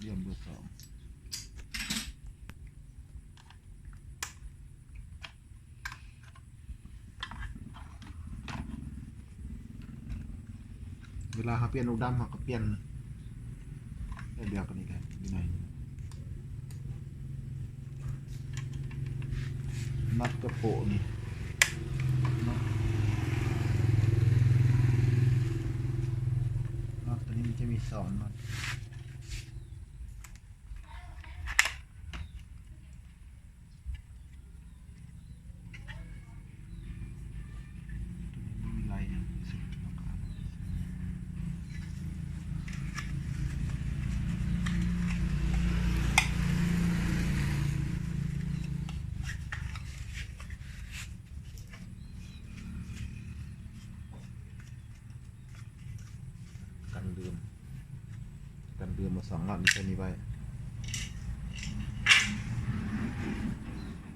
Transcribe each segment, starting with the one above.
ຫຼ້ຽມເບີສອງ. ເວລາເຮົາປ່ຽນລູກດຳ ເຮົາກໍປ່ຽນແບບດຽວກັນນີ້ແຫຼະ ຢູ່ໃນນັອດກະໂປະນີ້ ນັອດ ນັອດຕົວນີ້ມັນຈະມີສອງນັອດ. ກັນເຫຼືອມ ກັນເຫຼືອມ ເອົາສອງນັອດນີ້ໃສ່ນີ້ໄວ້ ສ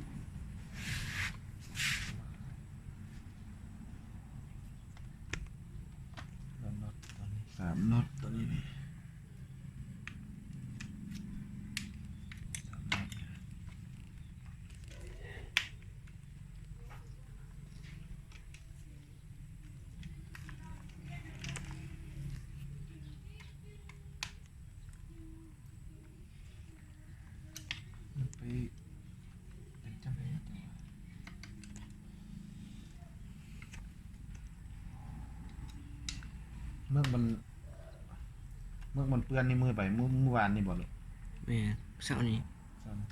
າມນັອດຕົວນີ້ ສາມນັອດຕົວນີ້ນີ້ ສາມນັອດ. ມັນໄປເປັນຈັ່ງໃດຈັ່ງວ່າ ເມືອກມັນ ເມືອກມັນເປື້ອນໃນມືໄປ ມື້ ມື້ວານນີ້ບໍ່ລູກ? ແມ່ນ ເຊົ້ານີ້ ເຊົ້ານີ້.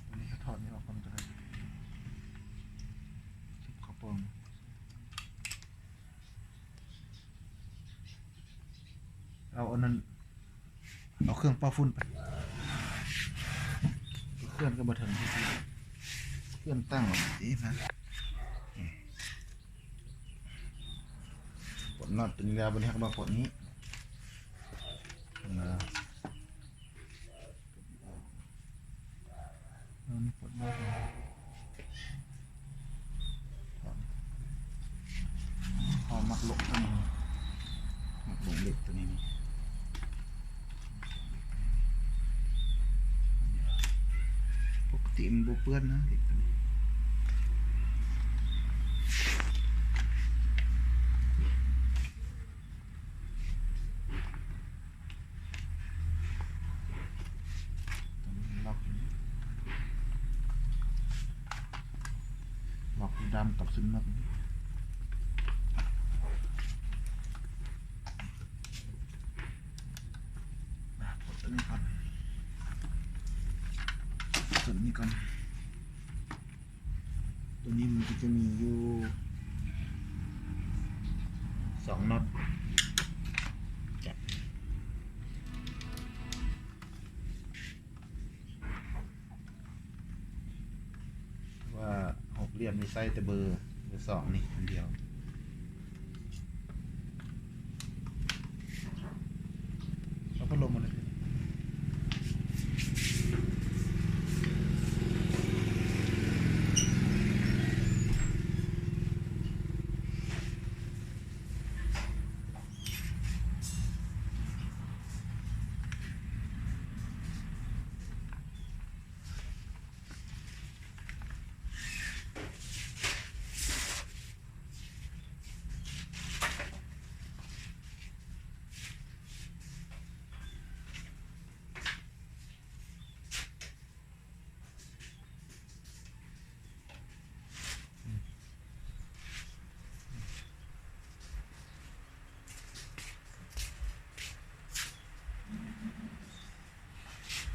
ຕົວນີ້ກໍຖອດນີ້ອອກກ່ອນກໍໄດ້ ເກັບເຂົ້າປ່ອງ. ເອົາອັນນັ້ນ ເອົາເຄື່ອງເປົ່າຝຸ່ນໄປ ເຄື່ອງກໍບໍ່ເຖິງ ເຄື່ອງຕັ້ງອອກຕິນະ ປົດນັອດຕົວນີ້ແລ້ວ ບັດນີ້ເຮົາກໍມາປົດນີ້ນະ. ເອີ ປົດໄດ້ ເຂົາມັກຫຼົກຕົວນີ້ ມັກຫຼົກເຫຼັກຕົວນີ້ນີ້ ປົກກະຕິມັນບໍ່ເປື້ອນນະ ເຫຼັກຕົວນີ້. ລັອກ ລັອກດຳກັບຊຸດເມືອກ ປົດຕົວນີ້ກ່ອນ ຕົວນີ້ກ່ອນ. ຕົວນີ້ມັນກໍຈະມີຢູ່ສອງນັອດ ຈັບ ວ່າຫົກຫຼ່ຽມນີ້ໃສ່ແຕ່ເບີ ເບີສອງນີ້ອັນດຽວ. ເອົາພັດລົມມາເລີຍ.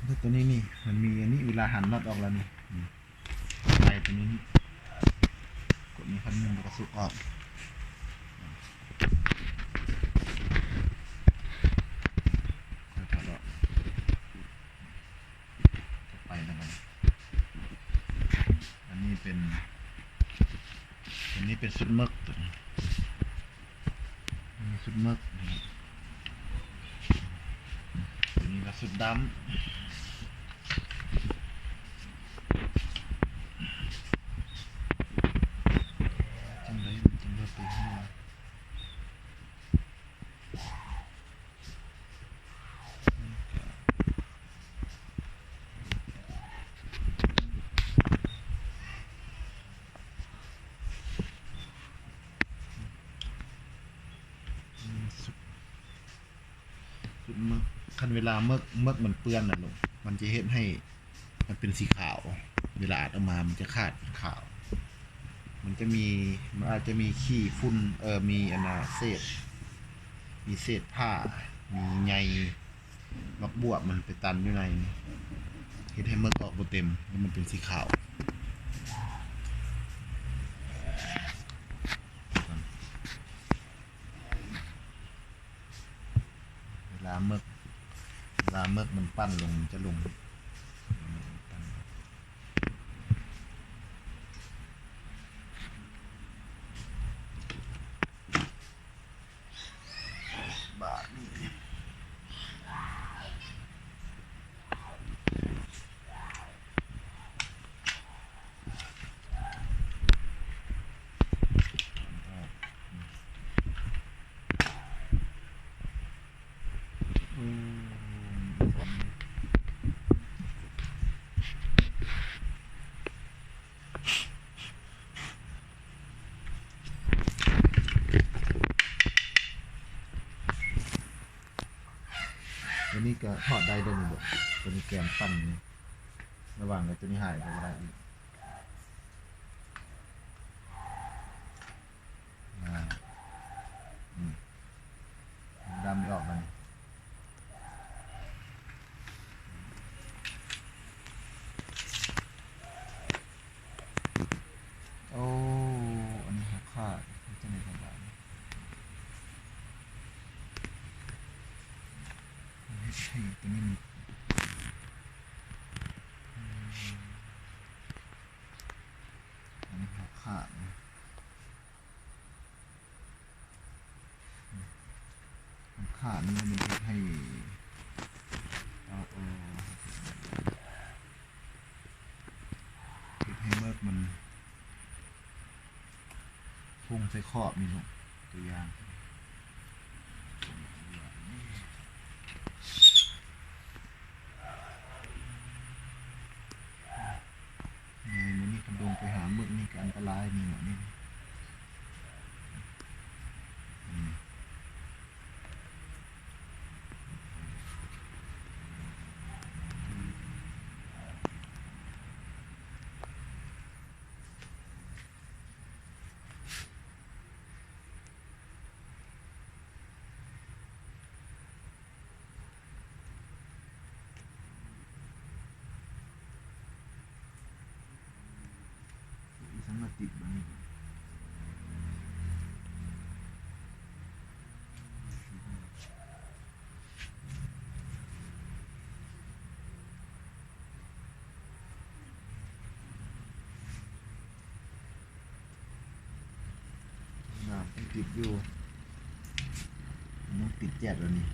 ແລ້ວຕົວນີ້ນີ້ ມັນມີອັນນີ້ ເວລາຫັນນັອດອອກແລ້ວນີ້ ນີ້ ໄປຕົວນີ້ນີ້ ກົດນີ້ຄັນໜຶ່ງ ແລ້ວກໍສຸກອອກ ຄ່ອຍຖອດອອກ ຈະໄປແລ້ວບັດນີ້. ອັນນີ້ເປັນ ອັນນີ້ເປັນຊຸດເມິກຕົວນີ້ ເໝິກ ໂຕນີ້ລະສຸດດຳ ຈັ່ງໃດມັນຈຶ່ງບໍ່ໄປຫົວ. ເໝິກ ຄັນເວລາເໝິກ ເໝິກມັນເປື້ອນນະລູກ ມັນຈະເຮັດໃຫ້ ມັນເປັນສີຂາວ ເວລາອັດອອກມາມັນຈະຂາດເປັນຂາວ ມັນຈະມີ ມັນອາດຈະມີຂີ້ຝຸ່ນ ເອີ ມີອັນນ່າເສດ ມີເສດຜ້າ ມີໃຍບັກບວບມັນໄປຕັນຢູ່ໃນນີ້ ເຮັດໃຫ້ເໝິກອອກບໍ່ເຕັມ ແລ້ວມັນເປັນສີຂາວ. ເວລາເໝິກ ເວລາເໝິກມັນປັ່ນລົງ ມັນຈະລົງ ບາດນີ້ ໂຕນີ້ກະຖອດໄດ້ເດີນີ້ ໂຕນີ້ແກນປັ້ນນີ້ ລະວັງເດີ ໂຕນີ້ຫາຍກະບໍ່ໄດ້ອີກ. ອ່າ ອືມ ດຳນີ້ອອກມານີ້ ໂອ້ ອັນນີ້ຫົກຂາດ ເຮັດຈັ່ງໃດກັນບາດນີ້ ເຮັດໃຫ້ໂຕນີ້ມັນ ອືມ ອັນນີ້ຫົກຂາດນະ. ມັນຂາດນີ້ມັນເຮັດໃຫ້ ເອົາ ເອີ ເຮັດໃຫ້ເໝິກມັນພຸ່ງໃສ່ຂອບນີ້ເນາະ ຕົວຢ່າງ. ນີ້ ມື້ນີ້ຄັນລົງໄປຫາເໝິກນີ້ກະອັນຕະລາຍນີ້ເນາະນີ້ ອືມ. ອີ່ຫຍັງມາຕິດບາດນີ້. ນ້ຳຍັງຕິດຢູ່ ຍັງຕິດແຈດຢູ່ນີ້.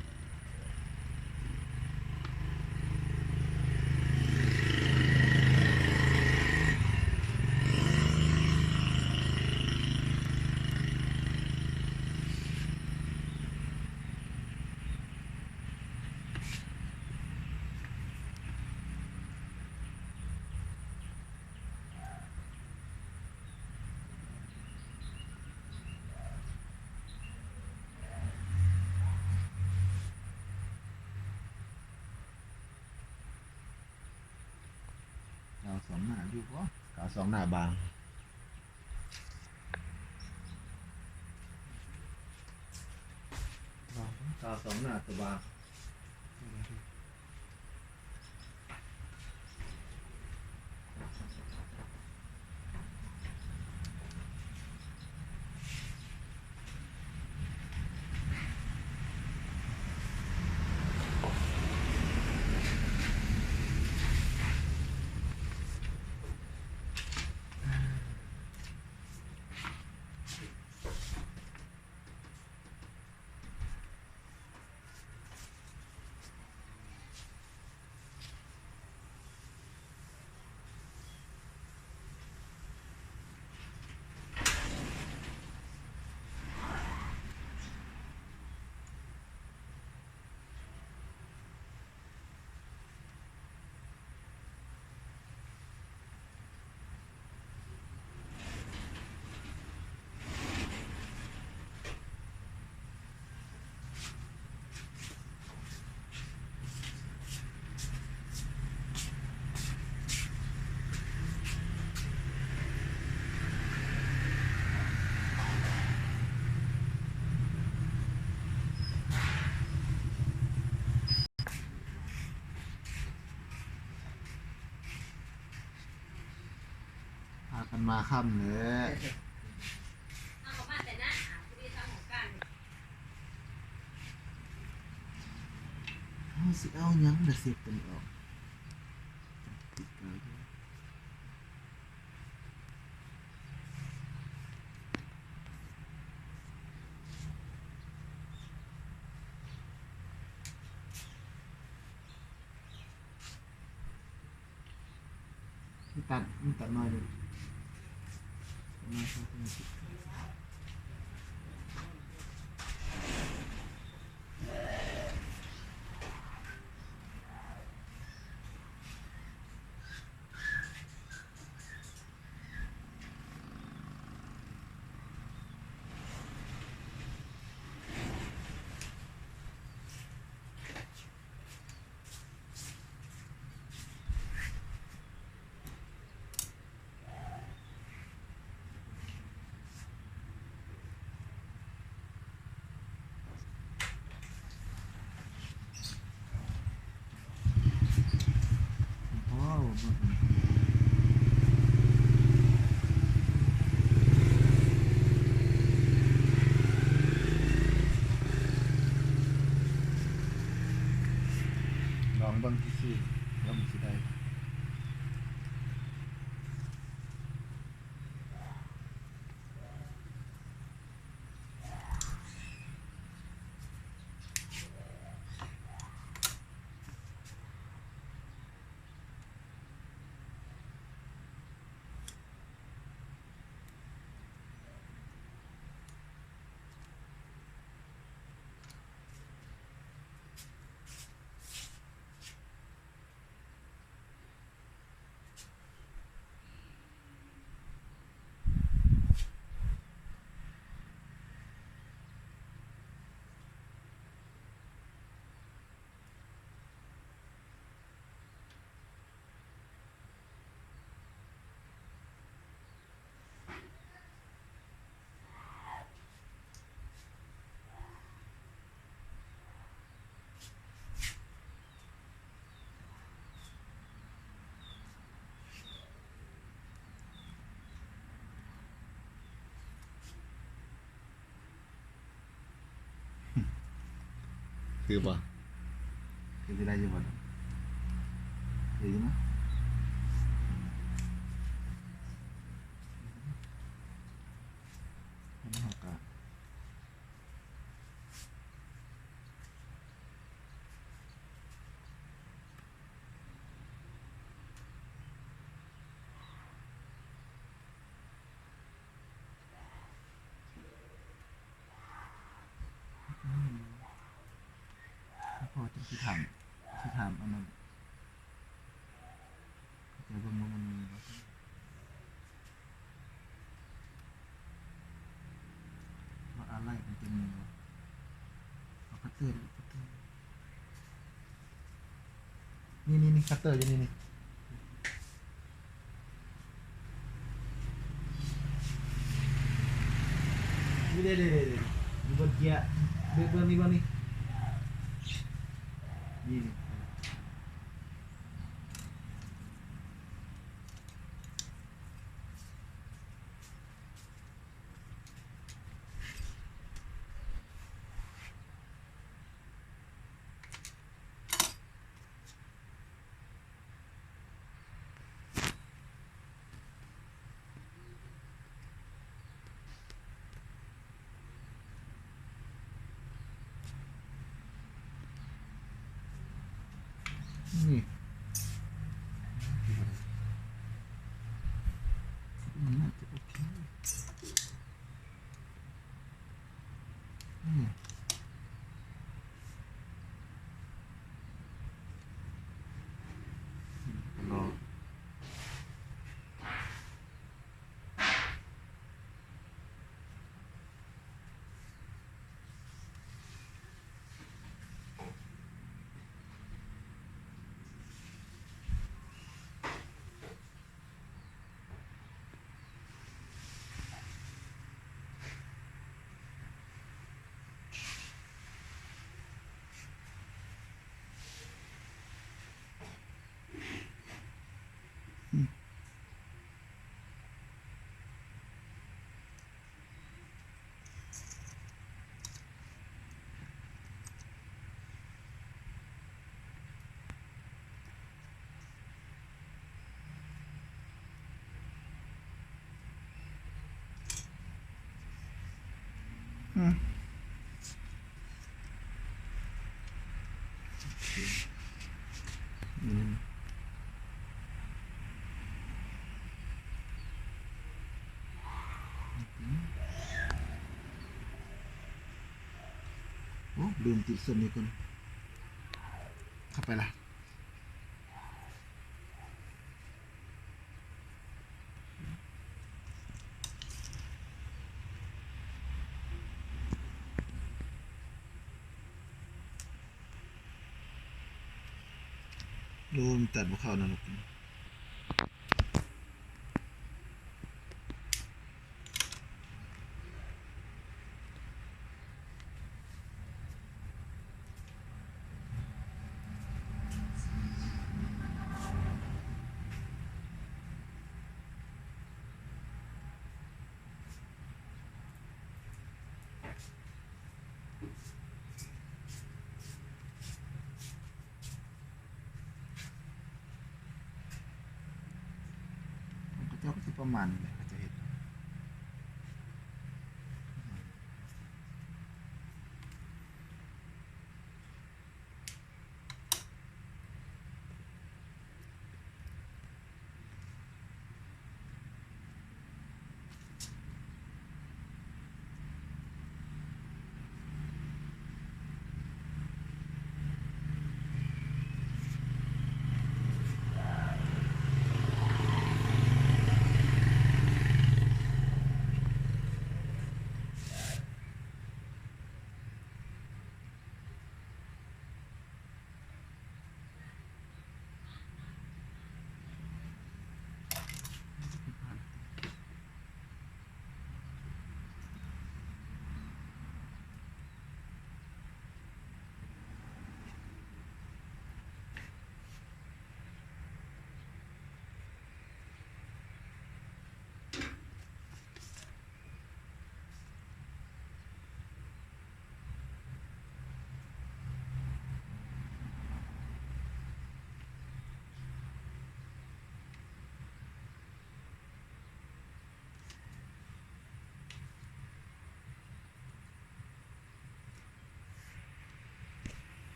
ກາວສອງໜ້າຢູ່ບໍ່? ກາວສອງໜ້າບາງ. ກາວສອງໜ້າຕົວບາງ. ອ ມາຄ່ຳແຫຼະ. ເຮົາຊິເອົາຫຍັງລະເຊັບຕົວນີ້ອອກ. ມີຕັດ ມີຕັດໜ້ອຍໜຶ່ງ ປະມານສອງເຊັນຕີເມດ. ລອງເບິ່ງຊື່ໆ ວ່າມັນຊິໄດ້. ຄືບໍ່? ຄືຊິໄດ້ຢູ່ບໍ່? ຄືຢູ່ນະ? ເຫັນເຮົາກະ ພໍຈັ່ງຊິຖາມ ຊິຖາມອັນນັ້ນ ເຈົ້າເບິ່ງວ່າມັນມີບໍ່? ວ່າອາໄຫຼ່ມັນຈະມີບໍ່? ເອົາຄັດເຕີ ຄັດເຕີ ນີ້ໆໆ ຄັດເຕີຢູ່ນີ້ໆ. ນີ້ເດ້ໆໆ ມີບ່ອນເຈຍ ເບິ່ງ ເບິ່ງນີ້ ເບິ່ງນີ້ ນີ້ໆ. ອືມ ໂອ້ ລືມຕິດເສັ້ນນີ້ກ່ອນ ເຂົ້າໄປລະ. ໂອ້ ມັນຕັດບໍ່ເຂົ້ານະລູກ. ເຂົາເຈົ້າກໍຊິປະມານນີ້ແຫຼະ ເຂົາເຈົ້າເຮັດ.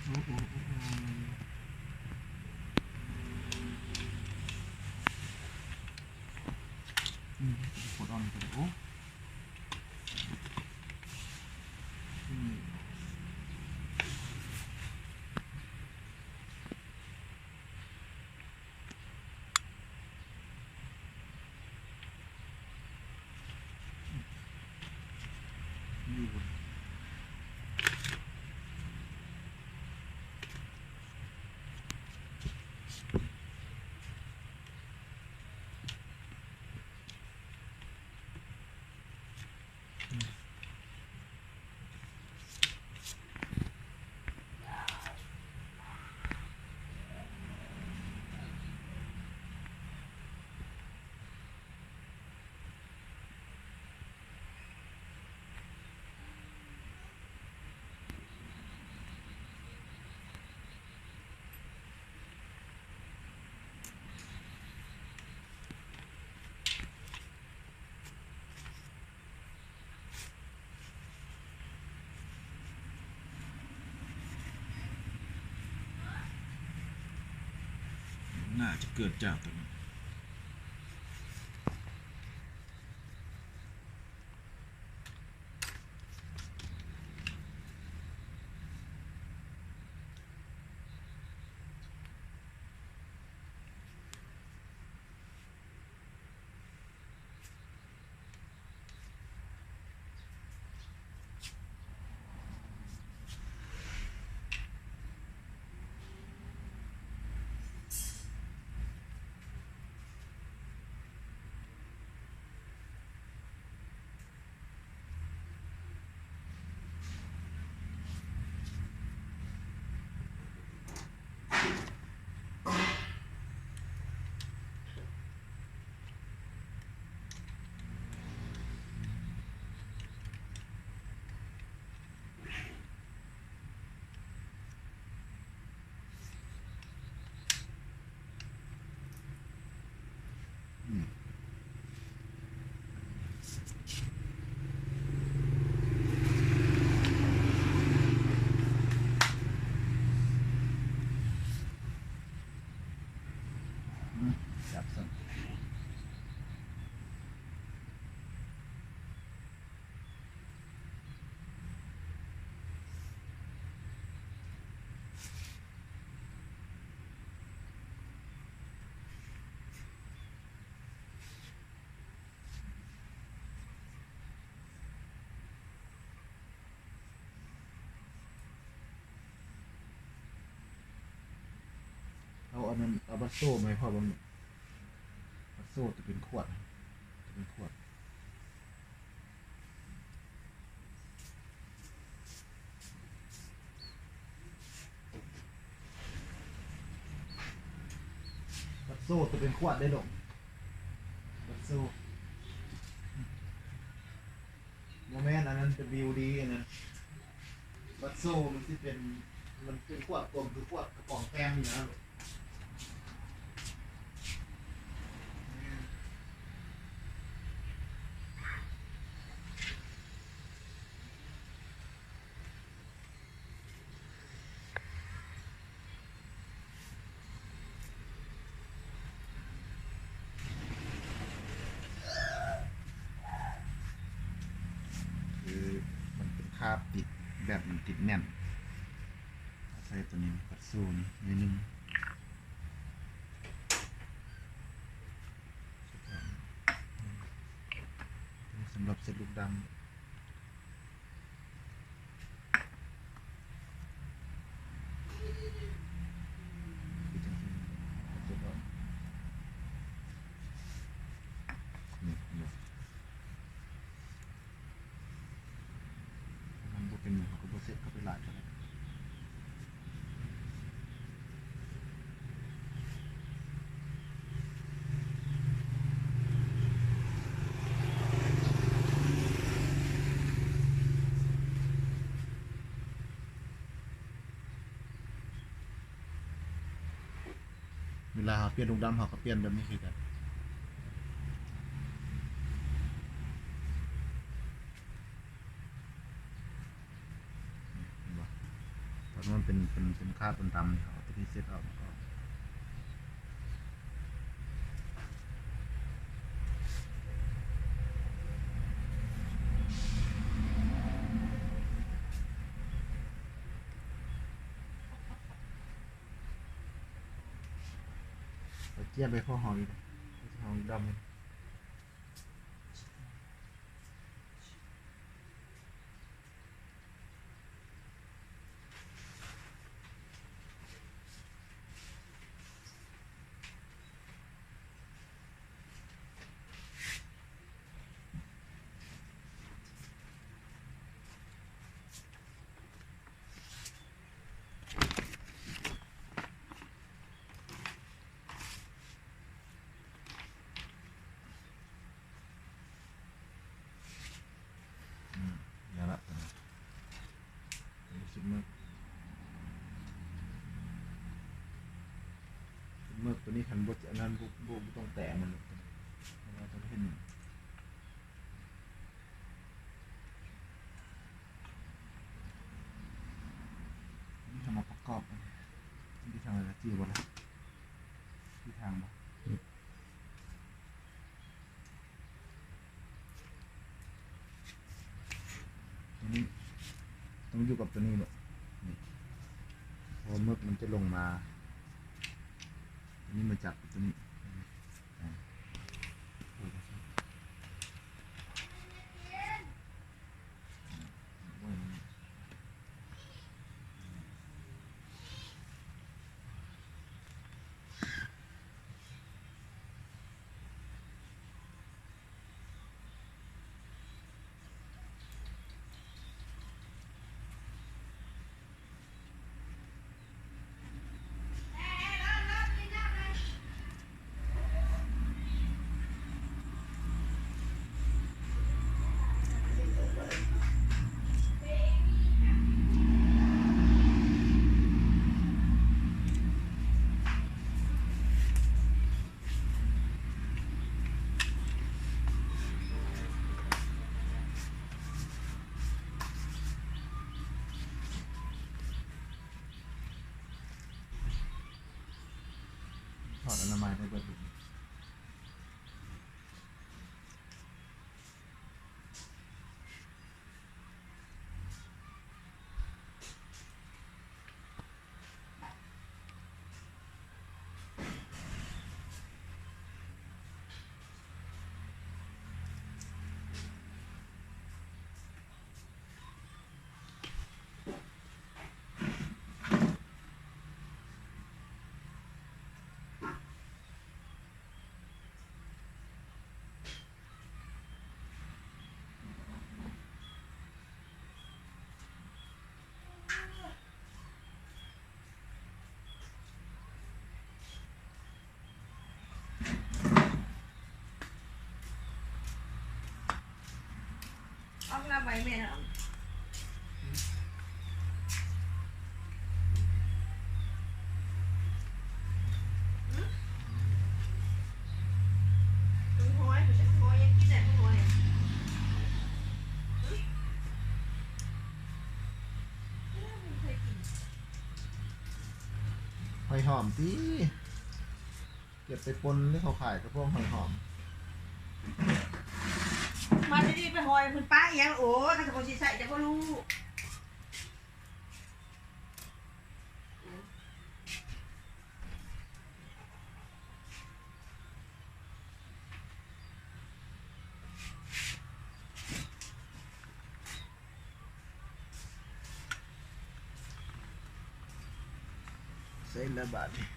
ໂອ້ ໂອ້ ໂອ້ ໂອ້ ອືມ ກົດອອນກໍໄດ້ ໂອ້ ອືມ. ໜ້າຈະເກີດຈາກຕົວນີ້. ໂ ຈັບຊັ້ນ. ເອົາອັນນັ້ນ ເອົາບັດໂຊມາໃຫ້ພໍ່ເບິ່ງ. ບັດໂຊໂຕເປັນຂວດ ໂຕເປັນຂວດ. ບັດໂຊໂຕເປັນຂວດເດ້ລູກ ບັດໂຊ. ບໍ່ແມ່ນ ອັນນັ້ນເປັນ ວີໂອດີ ອັນນັ້ນ ບັດໂຊມັນຊິເປັນ ມັນເປັນຂວດກົມ ຄືຂວດກະປ໋ອງແຕ້ມນີ້ນະ. ຄືມັນເປັນຄາບຕິດ ແບບມັນຕິດແໜ້ນ ໃສ່ໂຕນີ້ ບັດໂຊນີ້ໜ້ອຍໜຶ່ງ ສຳລັບເຊັດລູກດຳ. ມັນບໍ່ເປັນຫຍັງ ເຮົາກໍບໍ່ເຊັດເຂົ້າໄປຫຼາຍເທົ່າໃດ. ເວລາເຮົາປ່ຽນລູກດຳ ເຮົາກໍປ່ຽນແບບນີ້ຄືກັນ. ເຫັນບໍ່? ຕອນນັ້ນເປັນ ເປັນ ເປັນຄາບດຳໆ ເຮົາເອົາຕົວນີ້ເຊັດອອກ ແລ້ວກໍ ເອົາຈຽບໄປພໍເຮົາອີກ ເຮົາດຳ. ອືມ ຢ່າລະ ຕົວນີ້ ຕົວນີ້ຊຸດເມິກ ຊຸດເມິກຕົວນີ້ ຄັນບໍ່ ອັນນັ້ນ ບໍ່ ບໍ່ ບໍ່ຕ້ອງແຕະມັນ ເພາະວ່າຕ້ອງເຫັນ ນີ້ເຮົາມາປະກອບ ທີ່ທາງ ຈື່ບໍ່ລະ? ທີ່ທາງບໍ່? ຕົວນີ້ຕ້ອງຢູ່ກັບຕົວນີ້ເນາະ ນີ້ ເພາະວ່າເມິກມັນຈະລົງມາ ຕົວນີ້ມາຈັບຕົວນີ້ ອາ. ຖອດອະນາໄມໄດ້ເບິດ. ໄປແມ່ນ ຫອຍຫອມຕິ ເກັບໄປປົ່ນ ຫຼື ເຂົາຂາຍກະພວກຫອຍຫອມ. ມາທີ່ນີ້ໄປຫອຍເພິ່ນປະອີຫຍັງ ໂອ້ຍ ຄັນເຂົາຊິໃຊ້ຈະບໍ່ຮູ້. ໃສ່ລະບາດນີ້.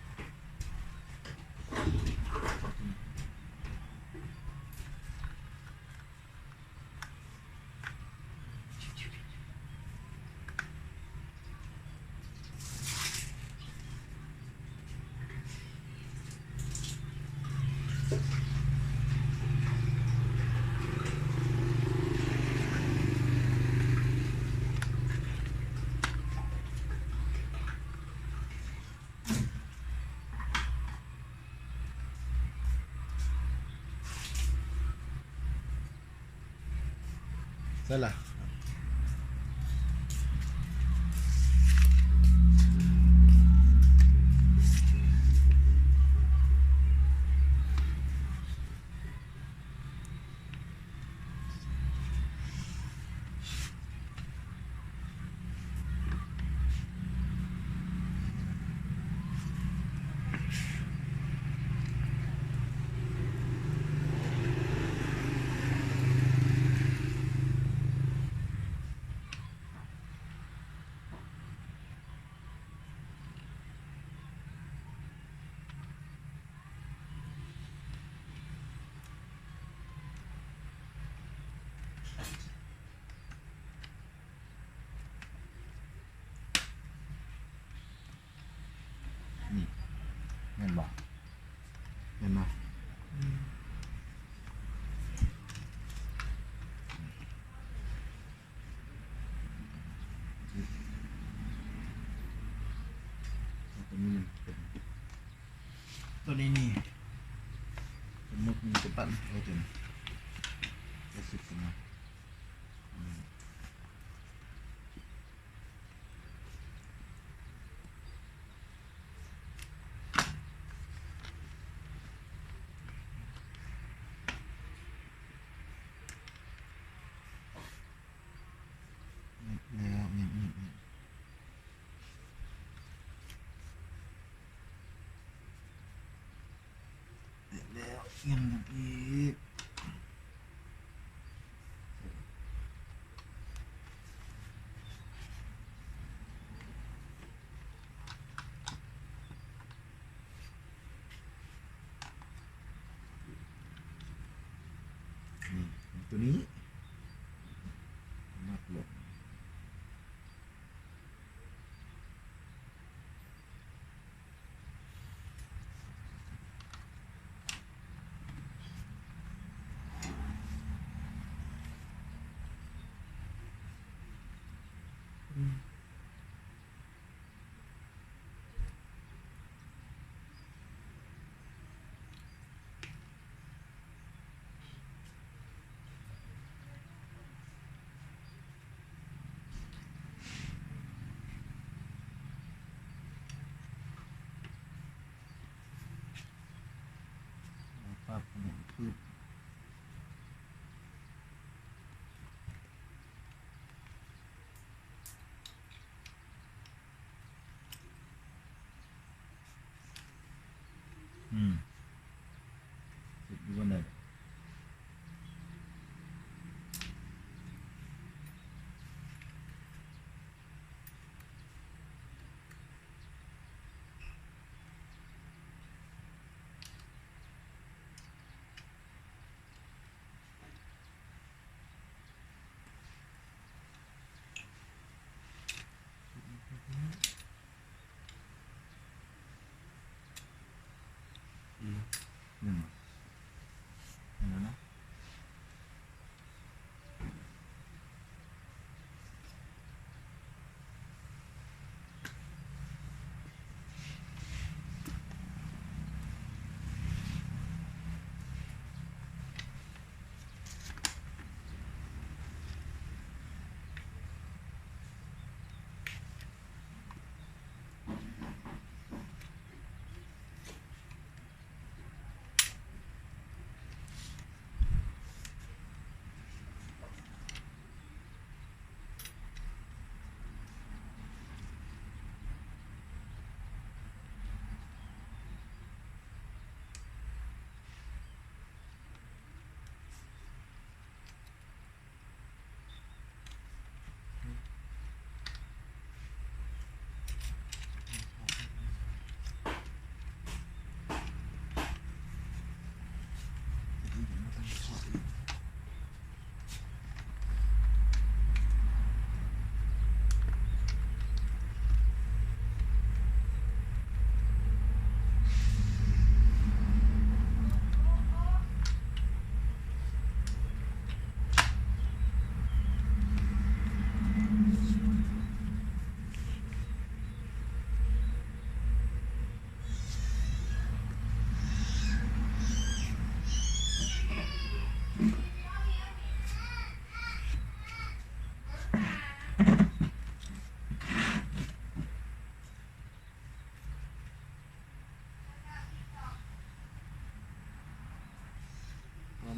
ໃສ່ລະ. ນີ້ ແມ່ນບໍ່? ແມ່ນບໍ່? ອືມ ຕົວນີ້ມັນເປັນ ຕົວນີ້ນີ້ ສົມມຸດມັນຈະປັ້ນ ເອີ ຕົວນີ້ ຈະສຸດຂຶ້ນມາ ອືມ. ແລ້ວ ແລ້ວ ແລ້ວ ແລ້ວ ຍັງອີກ. ນີ້ ຕົວນີ້ ມັດລົງ. ປັບໃຫ້ມັນຄືບ. ອືມ ເຮັດຢູ່ບ່ອນໃດ? ອືມ ແມ່ນບໍ່? ແມ່ນແລ້ວເນາະ.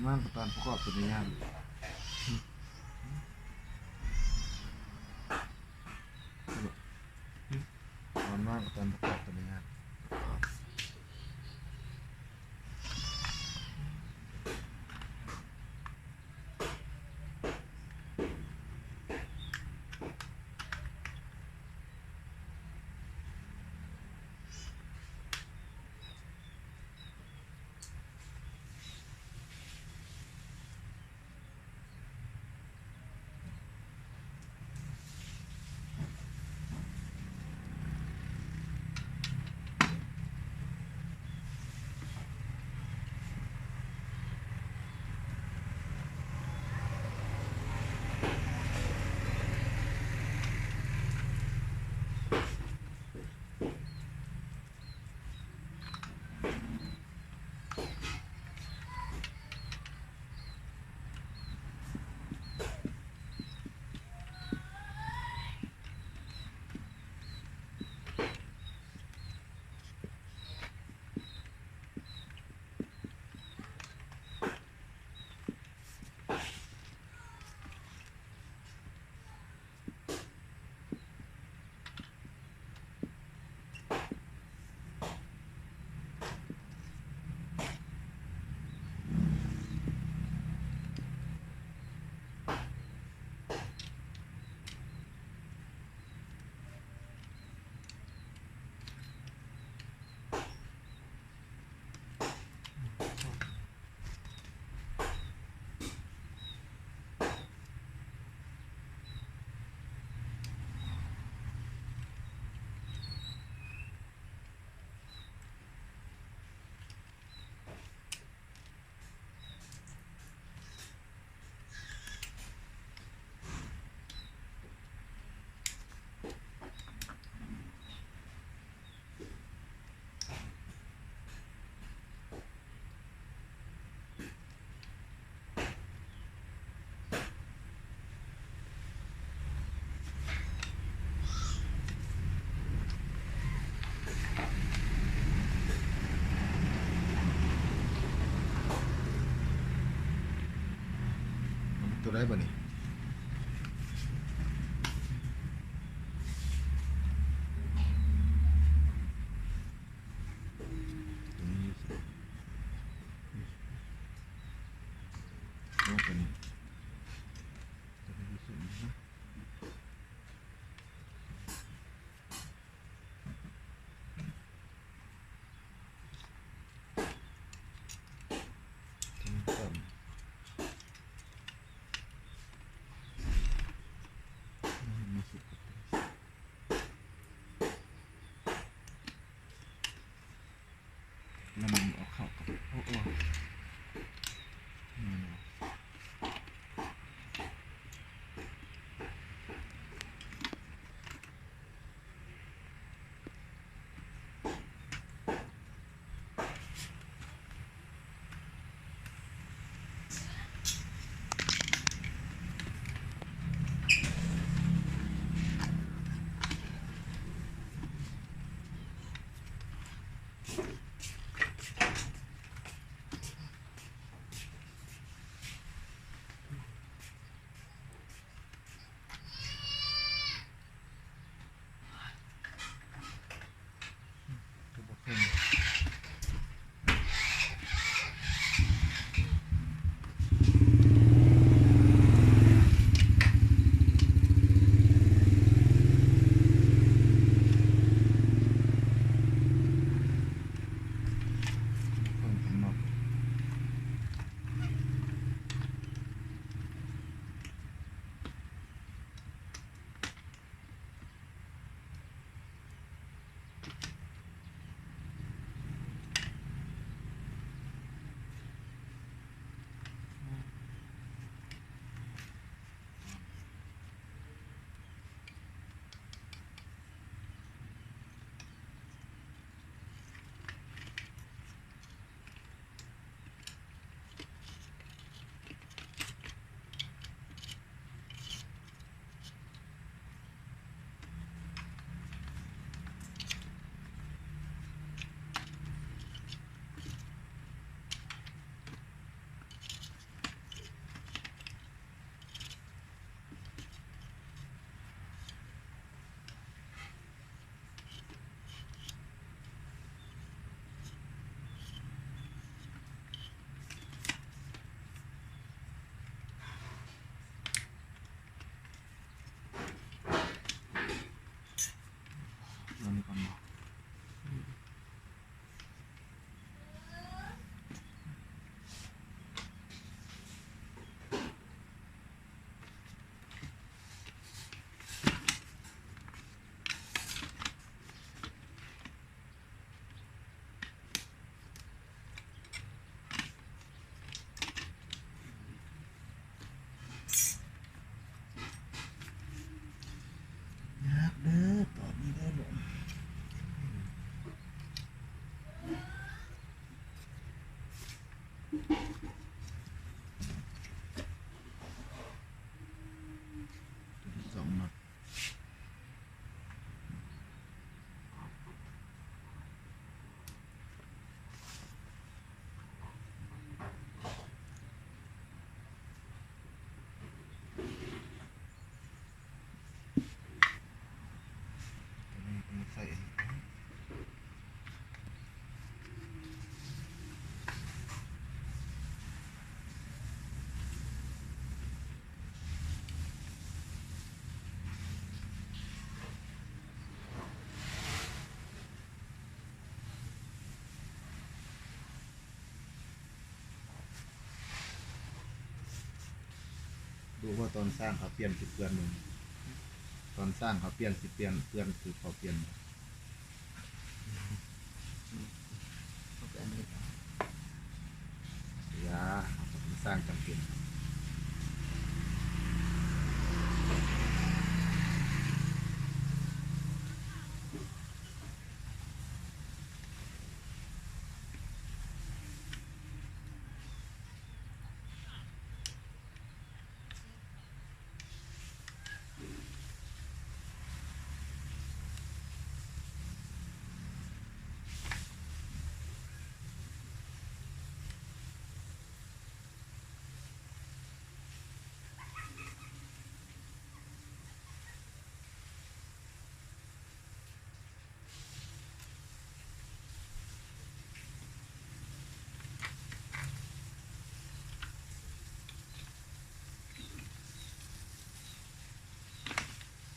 ນາງກໍຕາມປະກອບຕົວໃນຍາມ ຕອນວ່າງກໍຕາມປະກອບຕົວໃນຍາມ.ຕົວໃດບາດນີ້? ຕົວນີ້ຢູ່ໃສ? ເອົາຕົວນີ້ ຕົວນີ້ຢູ່ໃສນະ? ແລ້ວມັນເອົາເຂົ້າກັບ ໂອ້ ໂອ້ ແມ່ນບໍ່? ຮູ້ວ່າຕອນສ້າງເຂົາປ່ຽນຊິເປື້ອນບໍ່? ຕອນສ້າງເຂົາປ່ຽນຊິເປື້ອນ ເປື້ອນຄືເຂົາປ່ຽນບໍ່? ຢ່າ ເຂົາກໍສ້າງຈຳເປັນ.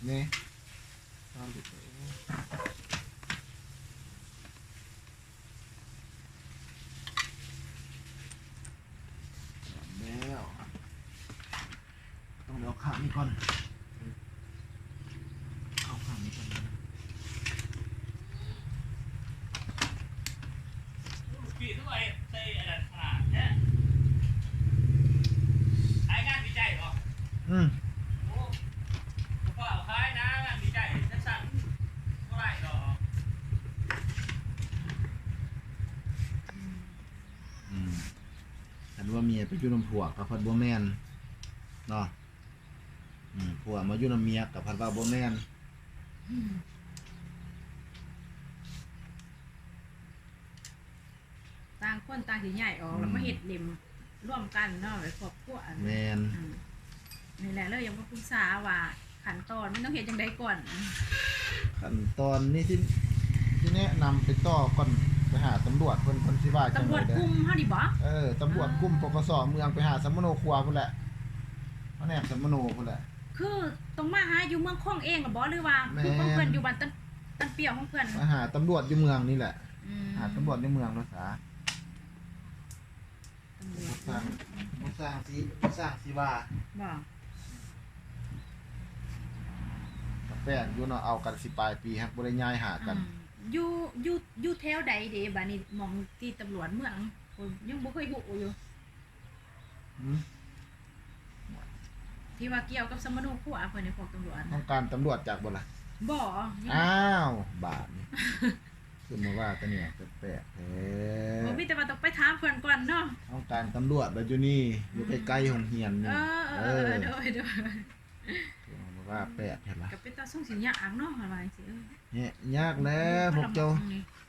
ນີ້ ແລ້ວ ຕ້ອງໄດ້ເອົາຂ້າງນີ້ກ່ອນ ເອົາຂ້າງນີ້ກ່ອນ. ປີຄືວ່າເຮັດໃສ່ອັນນັ້ນຂະໜາດແທ້ ຂາຍງານວິໄຈບໍ່? ອືມ ໂອ້ ບໍ່ຟ້າວຂາຍນະ ງານວິໄຈ ຈັ່ງຊັ້ນບໍ່ໄດ້ດອກ. ອືມ ຄັນວ່າເມຍໄປຢູ່ນຳຜົວກໍພັດບໍ່ແມ່ນເນາະ. ອືມ ຜົວມາຢູ່ນຳເມຍກໍພັດວ່າບໍ່ແມ່ນ. ຕ່າງຄົນຕ່າງຊິຍ້າຍອອກ ອືມ ແລ້ວມາເຮັດເຫຼັ້ມລວມກັນເນາະ ເປັນຄອບຄົວ. ແມ່ນ ອືມ ນີ້ແຫຼະ ເລີຍຢາກມາປຶກສາວ່າຂັ້ນຕອນມັນຕ້ອງເຮັດຈັ່ງໃດກ່ອນ? ຂັ້ນຕອນນີ້ຊິ ຊິແນະນຳໄປຕໍ່ກ່ອນ ໄປຫາຕຳຫຼວດເພິ່ນ ເພິ່ນຊິວ່າຈັ່ງໃດແດ່? ຕຳຫຼວດກຸ່ມເຮົານີ້ບໍ? ເອີ ຕຳຫຼວດກຸ່ມ ອືມ ປກສ ເມືອງ ໄປຫາສຳມະໂນຄົວພຸ້ນແຫຼະ ພະແນກສຳມະໂນພຸ້ນແຫຼະ. ຄືຕ້ອງມາຫາຢູ່ເມືອງຄອງເອງບໍ ຫຼືວ່າ ແມ່ນ ຄືຂອງເພິ່ນຢູ່ບ້ານຕັນ ຕັນປຽວຂອງເພິ່ນ? ມາຫາຕຳຫຼວດຢູ່ເມືອງນີ້ແຫຼະ. ອືມ ຫາຕຳຫຼວດຢູ່ເມືອງໂລດສາ. ຕຳຫຼວດ ບໍ່ສ້າງ ບໍ່ສ້າງຊິ ບໍ່ສ້າງຊິວ່າບໍ? ກໍແປກຢູ່ເນາະ ເອົາກັນຊິປາຍປີ ຫາກບໍ່ໄດ້ຍ້າຍຫາກັນ. ອືມ ຢູ່ ຢູ່ ຢູ່ແຖວໃດເດ ບາດນີ້ ໝ່ອງທີ່ຕຳຫຼວດເມືອງ ຍັງບໍ່ເຄີຍຮູ້ຢູ່. ຫືມ? ທີ່ວ່າກ່ຽວກັບສຳມະໂນຄົວເພິ່ນນີ້ ພວກຕຳຫຼວດນະ. ຫ້ອງການຕຳຫຼວດຈັກບໍ່ລະ? ບໍ່ ຍັງ ອ້າວ ບາດນີ້ ຄືມາວ່າແຕ່ແນວແປກໆແທ້. ບໍ່ ມີແຕ່ວ່າຕ້ອງໄປຖາມເພິ່ນກ່ອນເນາະ. ຫ້ອງການຕຳຫຼວດລະຢູ່ນີ້ ຢູ່ໃກ້ໆ ອືມ ໂຮງຮຽນນີ້. ເອີ ເອີ ເອີ ເອີ ໂດຍ ໂດຍ. ຄືມາວ່າແປກແທ້ລະ. ກໍເປັນຕາສົງສັຍຍາກເນາະ ວ່າຈັ່ງຊີ້. ເອີ ຍາກແລ້ວ ພວກເຈົ້າ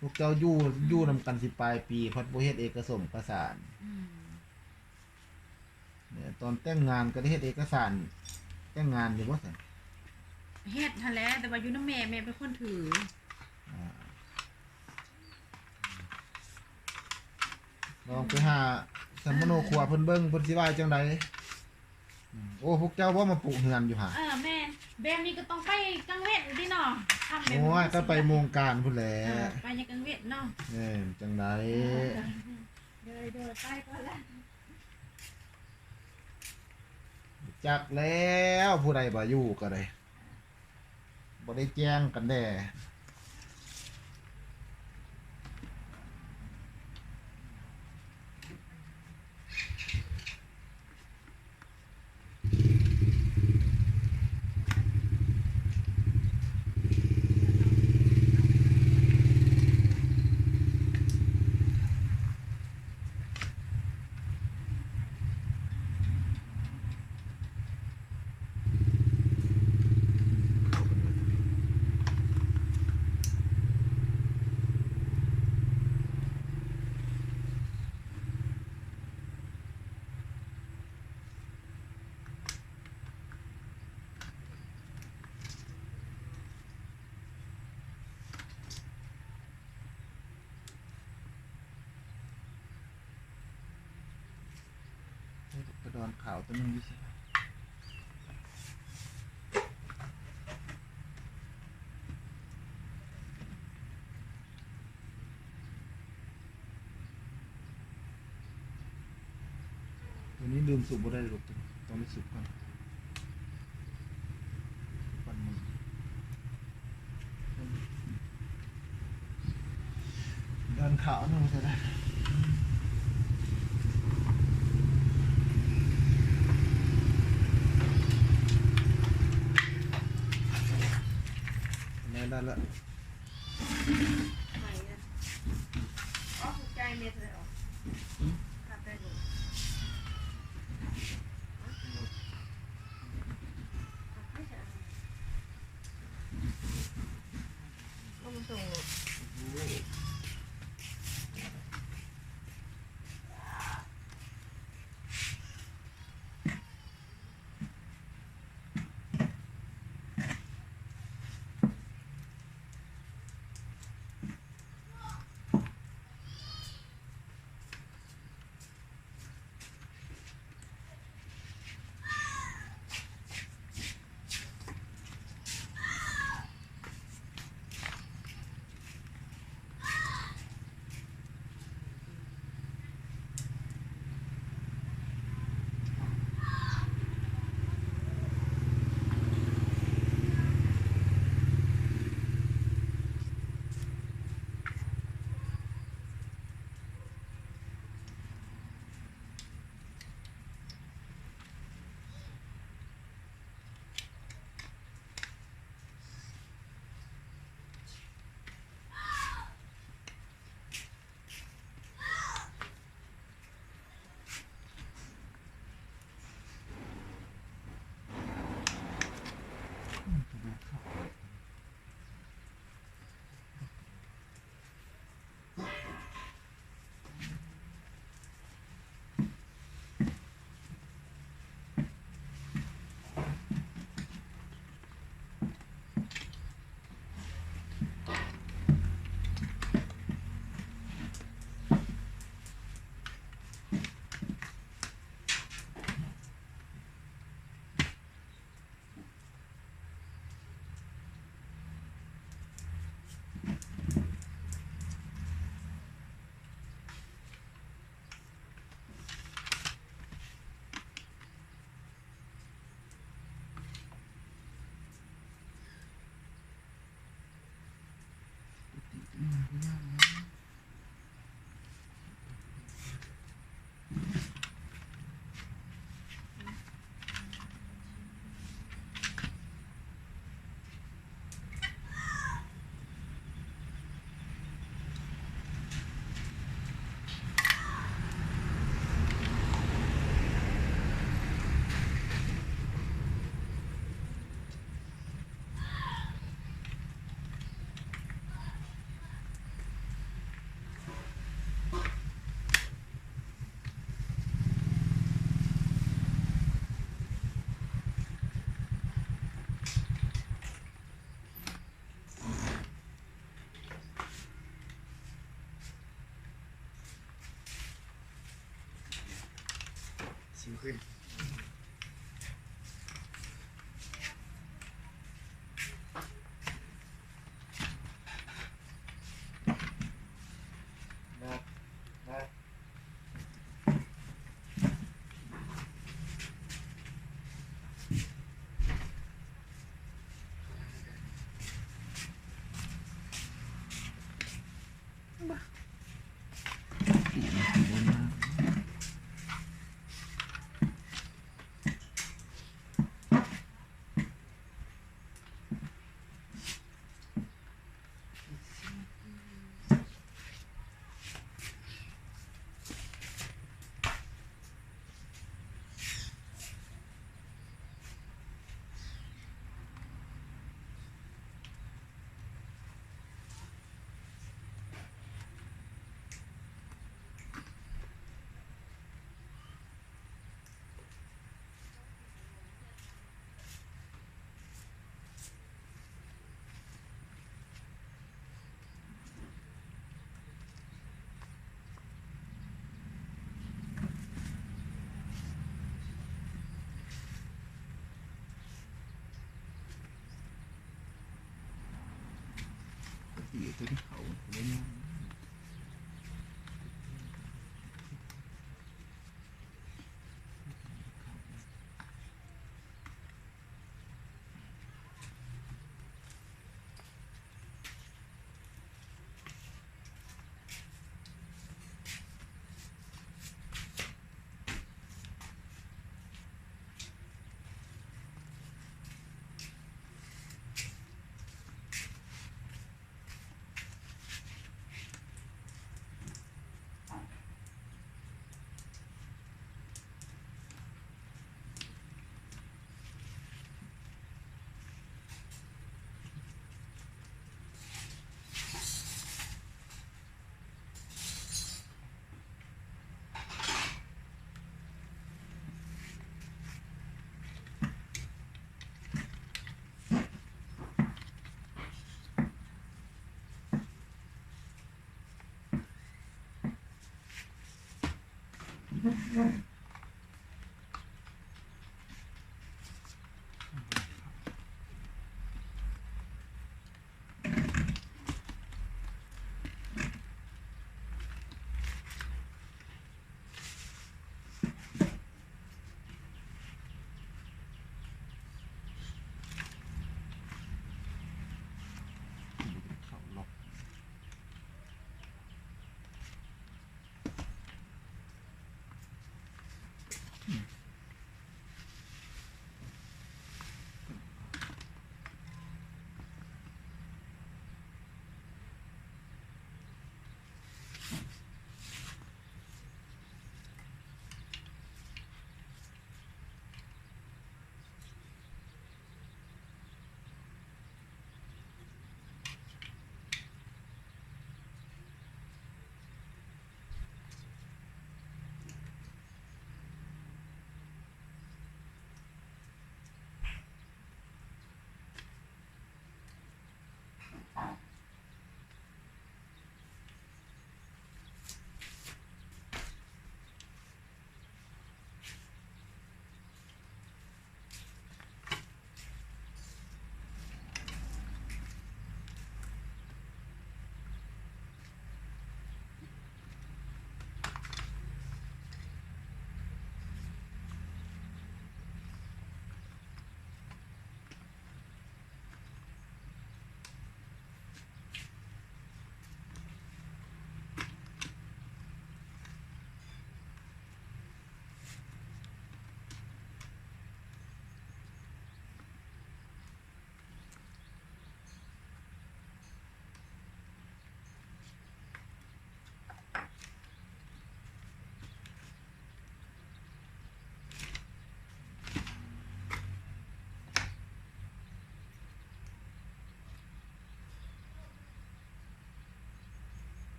ພວກເຈົ້າຢູ່ ອືມ ຢູ່ນຳກັນຊິປາຍປີ ພັດບໍ່ເຮັດເອກະສົມກະສານ. ອືມ ແມ່ນ ຕອນແຕ່ງງານກໍໄດ້ເຮັດເອກະສານແຕ່ງງານຢູ່ບໍ່ຊັ້ນ? ເຮັດຫັ້ນແຫຼະ ແຕ່ວ່າຢູ່ນຳແມ່ ແມ່ເປັນຄົນຖື. ອາ ລອງໄປຫາສຳມະໂນຄົວເພິ່ນເບິ່ງ ເພິ່ນຊິວ່າຈັ່ງໃດ. ອືມ ໂອ້ ພວກເຈົ້າບໍ່ມາປຸກເຮືອນຢູ່ຫາ? ເອີ ແມ່ນ ແບບນີ້ກໍຕ້ອງໄປກາງເວັນຕິເນາະ. ໂອ້ຍ ກໍໄປໂມງກາງພຸ້ນແຫຼະ. ເອີ ໄປຍາມກາງເວັນເນາະ. ແມ່ນ ຈັ່ງໃດ? ເອີ ໂດຍ ໂດຍ ໄປກ່ອນລະ. ຈັກແລ້ວ ຜູ້ໃດບໍ່ຢູ່ກໍໄດ້ ບໍ່ໄດ້ແຈ້ງກັນແດ່. ປາດອນຂາວຕົວໜຶ່ງຢູ່ໃສ? ຕົວນີ້ດື່ມສຸບບໍ່ໄດ້ລູກ ຕ້ອງໄດ້ສຸບກ່ອນ. ເຂົ້າໜຶ່ງຊະນະ ແມ່ນແລ້ວລະ. ເ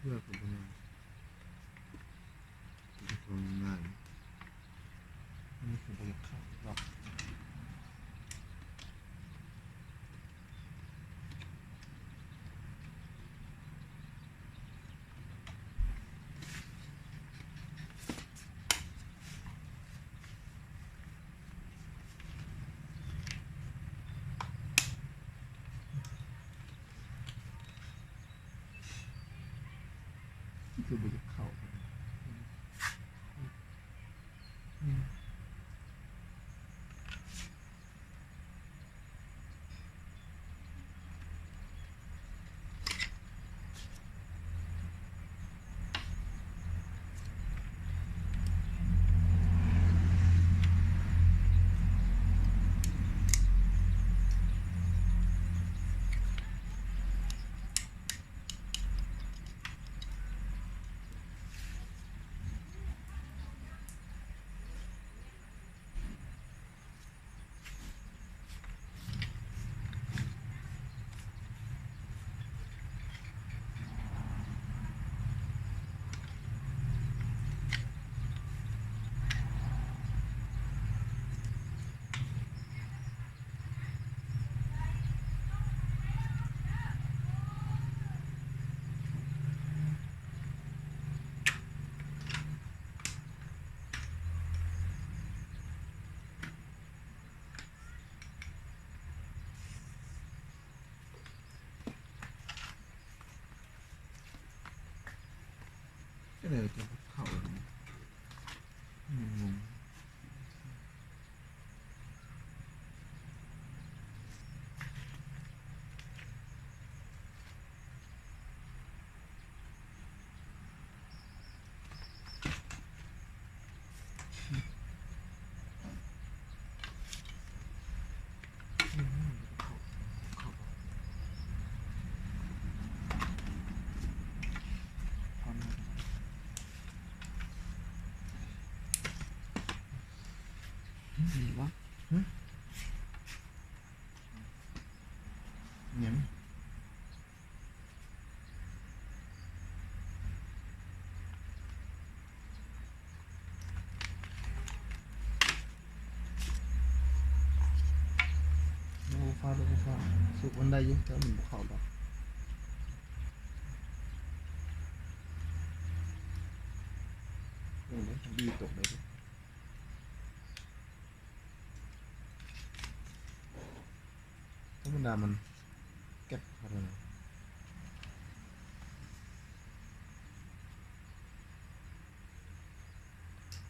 ພື່ອກໍບໍ່ງ່າຍ ມັນກໍບໍ່ຢາກເຂົ້າດອກ. ຄືບໍ່ຢາກເຂົ້າ. ຈັ່ງໃດຈະເຂົ້າ ງົງ. ເ ສູບມັນໄດ້ຢູ່ ແຕ່ມັນບໍ່ເຂົ້າດອກ. ໂອ້ຍ ດີຕົກໄດ້ເດ້. ທຳມະດາມັນແກັບເຂົ້າໄດ້.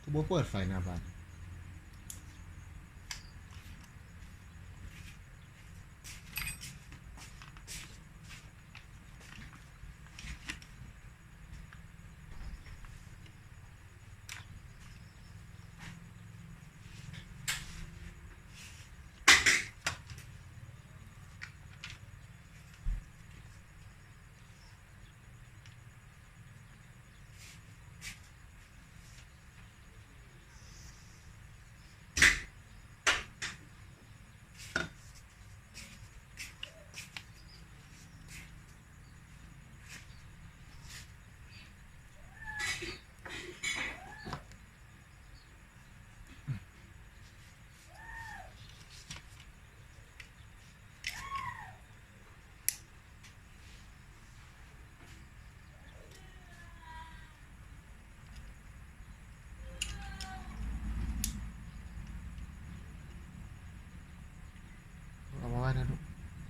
ຄືບໍ່ເປີດໄຟໜ້າບ້ານ? ເອົາມາໄວ້ນະລູກ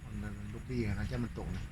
ອັນນັ້ນລູກບີຫັ້ນນະ ຢ້ານມັນຕົກນະ. ໂ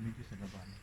ນີ້ຢູ່ໃສລະບາດນີ້?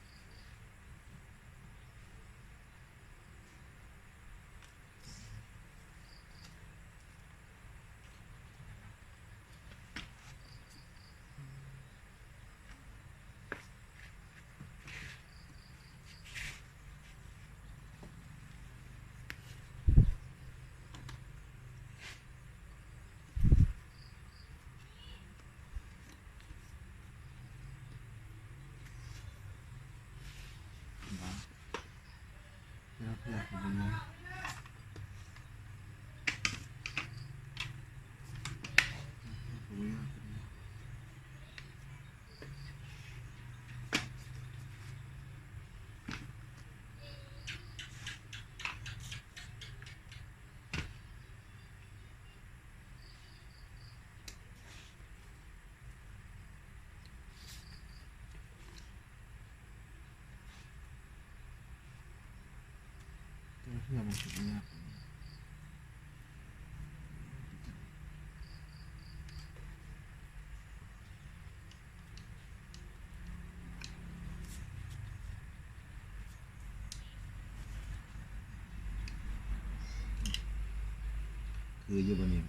ຄືຢູ່ບໍ່ນີ້?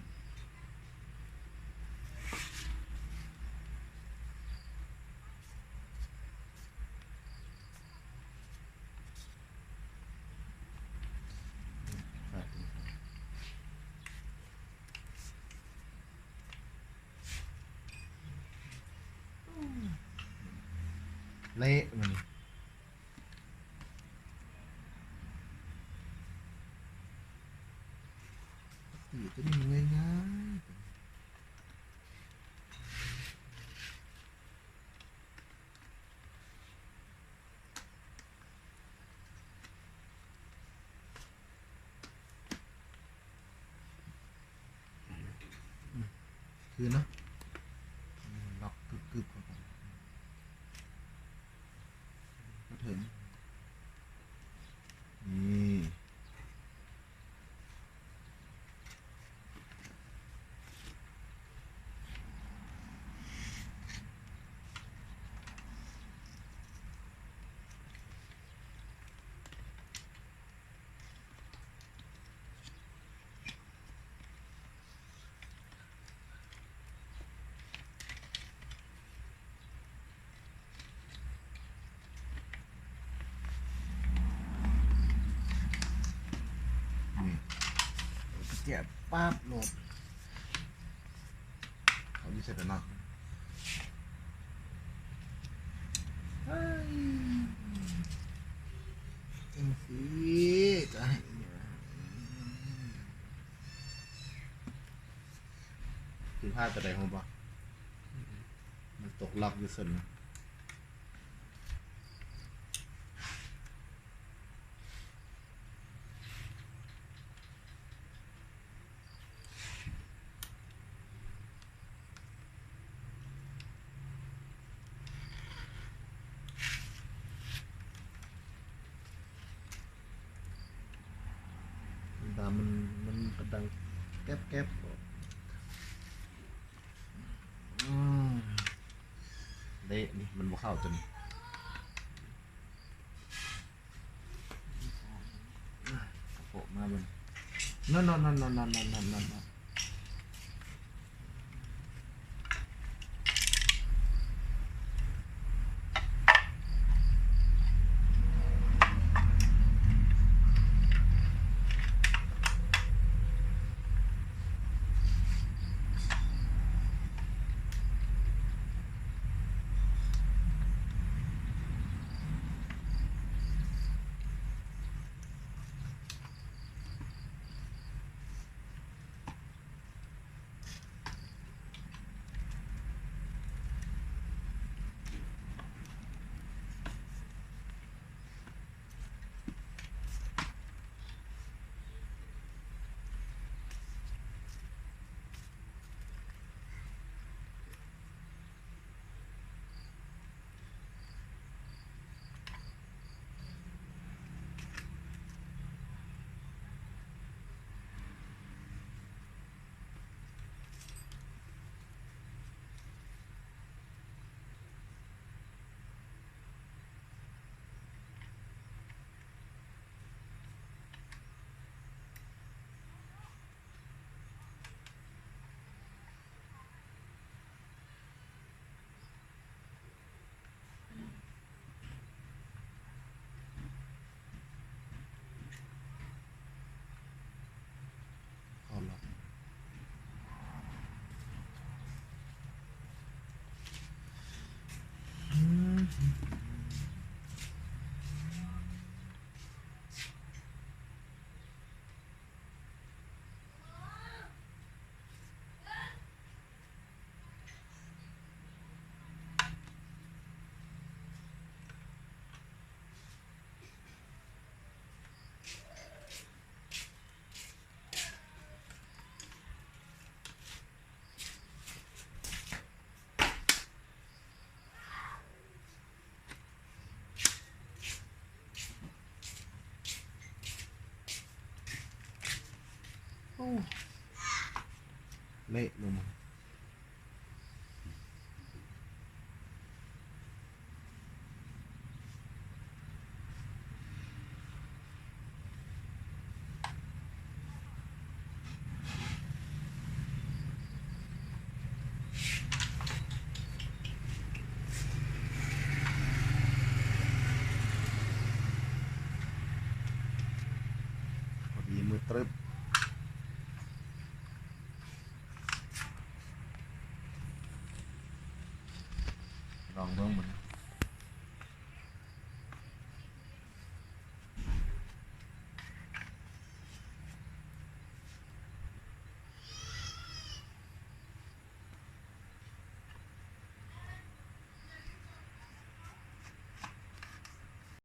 ເລະມັນ ຕີຕົວນີ້ມັນງ່າຍໆ. ຄືນເນາະ ລັອກກຶບໆ ເຂົ້າໄປ ມາເຖິງ ນີ້. ນີ້ ກະແຈະປັບໂລດ ເອົາຢູ່ໃສກັນເນາະ ເອີຍ ຈັ່ງຊີ້ກະໃຫ້ ຜິດພາດຕົວໃດຮູ້ບໍ່? ມັນຕົກລັອກຢູ່ເຊິ່ງ. ດາມມັນ ມັນກະດັງແກັບໆ ອືມ ເລະນີ້ ມັນບໍ່ເຂົ້າຕົວນີ້ ກະໂປະມາເບິ່ງ ນັ້ນໆໆ. ເ ເລະລົງມາ. ພໍດີມືດຕຶບ.